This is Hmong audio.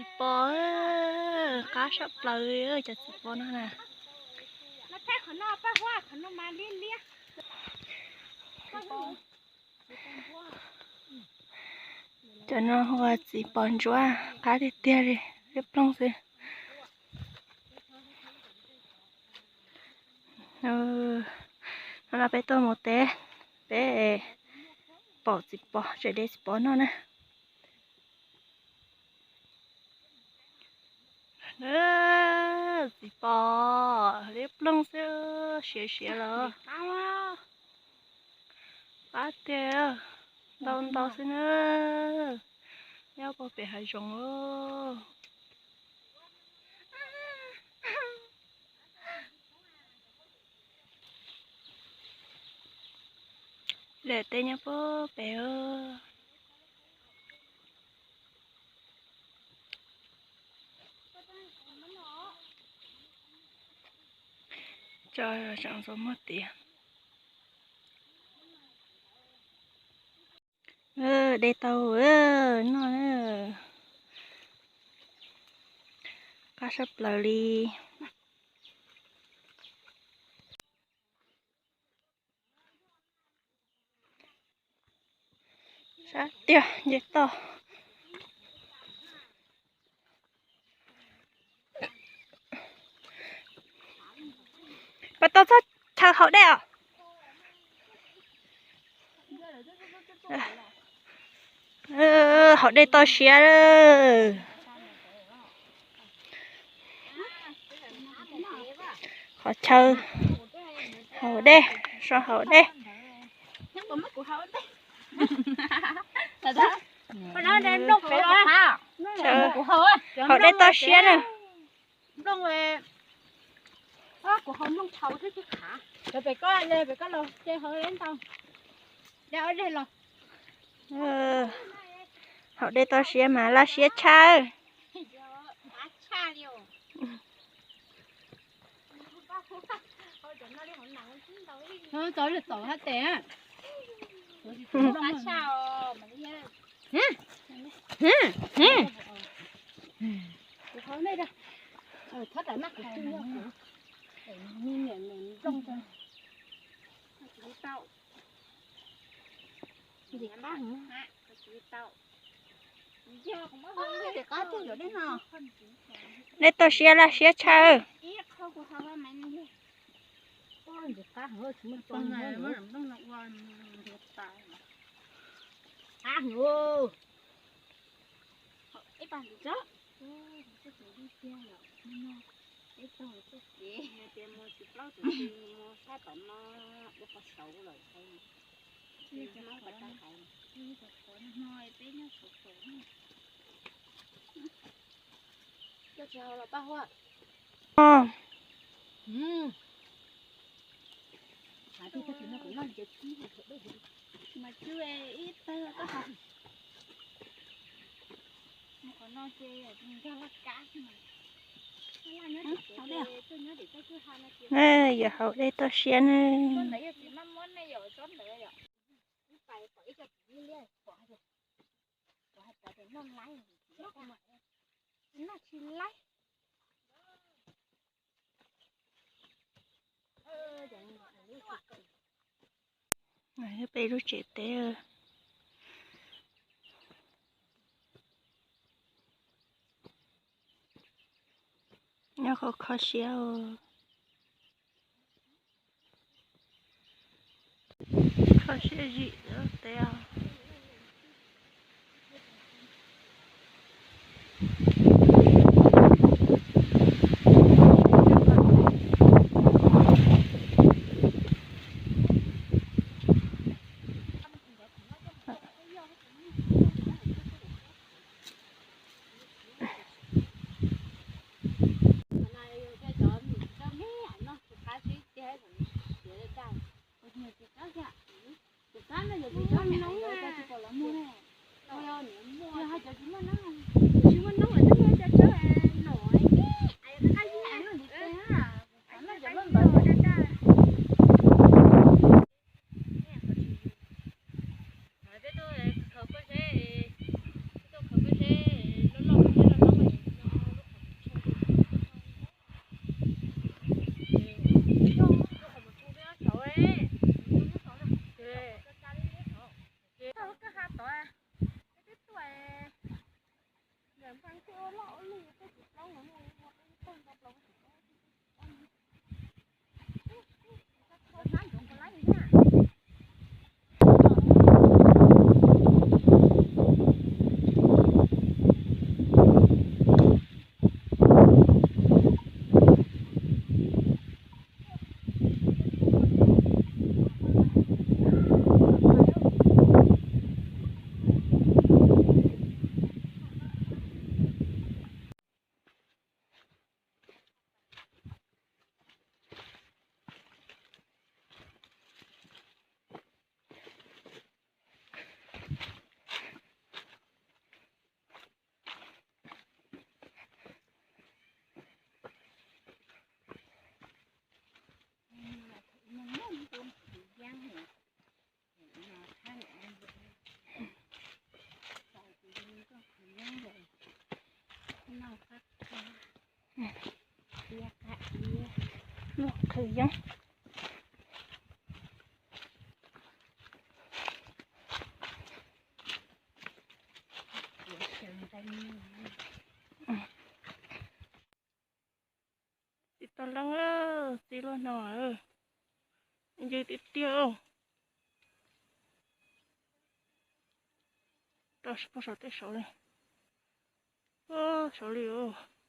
Txiv pos, qab sab plaws li cov txiv pos no na. Cov no hu ua txiv pos ntsuab, qab tiag tiag li, liab ploog xwb. Hnub no peb tuaj mus teb, peb pom txiv pos, tseem de txiv pos noj na. Txiv pos liab ploog xwb, siav siav los qab tiag, ntau ntau xwb na. Nyob puag pem hav zoov. Lawm tej nyob puag pem. Tso tseem ntxuav muag tiav. De tau noj, qab sab plaws li. Sab tiag nce toj. Koj tau txog chaw haus dej os. Haus dej toj siab. Qhov chaw haus dej, so haus dej. Haus dej toj siab na. Haus dej toj siab mas laj siab tshaj. Dej toj siab laj siab tshaj. Yog haus dej toj siab ne. Peb lub tsev teb nyob qhov kho siab. Kho siab zim teb os. Noj qhwv yeeb. Txiv tau leej, txiv luaj no, ncw tiag tiag. Rau puag saum tej saud li, puag saud li os.